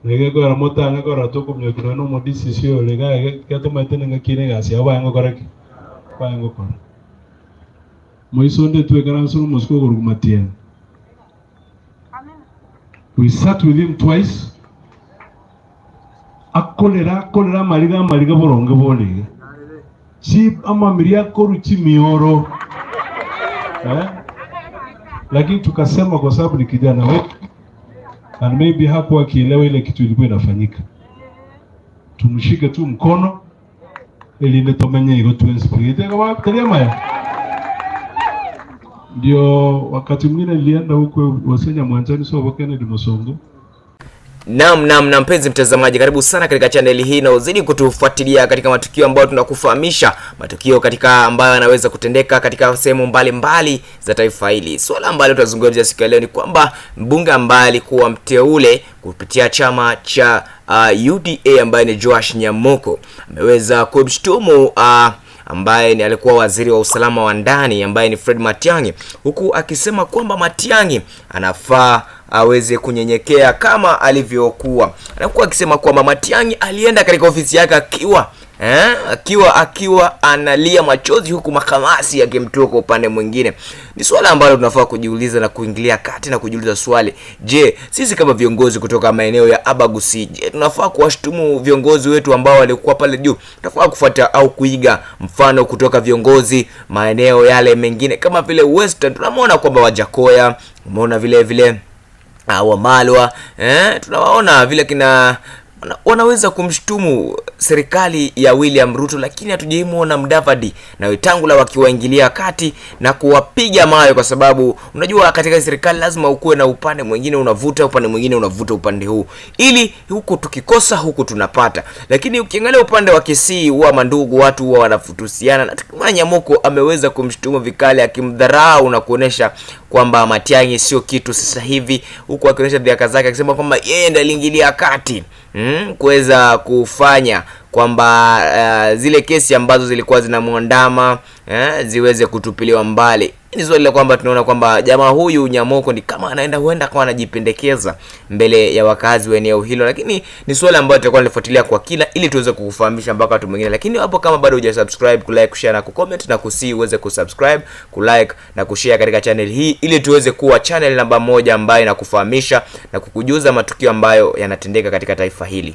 Nigekora motang'e kora tokomnyokina na omodisisi ore iga iga getomaete neng'aki ere egasi yabo baye ngokora ki? Baye ngokora. Moiso onde twekaransire omosike okorokwa Matiang'i. We sat with him twice, akorera akorera amariga amariga boronge bono iga. Chi amamiria akorwa chimioro eh? Lakini tukasema kwa sababu ni kijana wetu and maybe hakuwa akielewa ile kitu ilikuwa inafanyika, tumshike tu mkono ili nitomenye igo twensipigite teri maya. Ndio wakati mwingine nilienda huko Wasenya Mwanzani, so Kennedy Mosongo. Naam, naam, na mpenzi mtazamaji, karibu sana katika chaneli hii na uzidi kutufuatilia katika matukio ambayo tunakufahamisha matukio katika ambayo yanaweza kutendeka katika sehemu mbalimbali za taifa hili. Swala ambalo tutazungumzia siku ya leo ni kwamba mbunge ambaye alikuwa mteule kupitia chama cha UDA ambaye ni Joash Nyamoko ameweza kumshtumu ambaye ni alikuwa waziri wa usalama wa ndani ambaye ni Fred Matiang'i, huku akisema kwamba Matiang'i anafaa aweze kunyenyekea kama alivyokuwa. Anakuwa akisema kwamba Matiang'i alienda katika ofisi yake akiwa akiwa analia machozi huku makamasi yakimtoka upande mwingine. Ni swala ambalo tunafaa kujiuliza na kuingilia kati na kujiuliza swali. Je, sisi kama viongozi kutoka maeneo ya Abagusi, je, tunafaa kuwashtumu viongozi wetu ambao walikuwa pale juu? Tunafaa kufuata au kuiga mfano kutoka viongozi maeneo yale mengine kama vile Western. Tunamwona kwamba Wajakoya, umeona vile vile Wamalwa, tunawaona vile kina wanaweza kumshtumu serikali ya William Ruto, lakini hatujaimuona Mudavadi na Wetangula wakiwaingilia kati na kuwapiga mawe, kwa sababu unajua katika serikali lazima ukuwe na upande mwingine unavuta upande mwingine unavuta upande huu, ili huku tukikosa huku tunapata. Lakini ukiangalia upande wa Kisii huwa mandugu watu huwa wanafutusiana, na tukimwona Nyamoko ameweza kumshtumu vikali akimdharau na kuonesha kwamba Matiang'i sio kitu sasa hivi, huku akionyesha dhihaka zake akisema kwamba yeye ndiye aliingilia kati kuweza kufanya kwamba zile kesi ambazo zilikuwa zinamwandama ziweze kutupiliwa mbali. Ni swali la kwamba tunaona kwamba jamaa huyu Nyamoko ni kama anaenda huenda kama anajipendekeza mbele ya wakazi wa eneo hilo, lakini ni swali ambalo tutakuwa tunafuatilia kwa kina ili tuweze kukufahamisha mpaka watu mwingine. Lakini hapo kama bado hujasubscribe, kulike, kushare na kucomment, na kusi uweze kusubscribe, kulike na kushare katika channel hii ili tuweze kuwa channel namba moja ambayo inakufahamisha na kukujuza matukio ambayo yanatendeka katika taifa hili.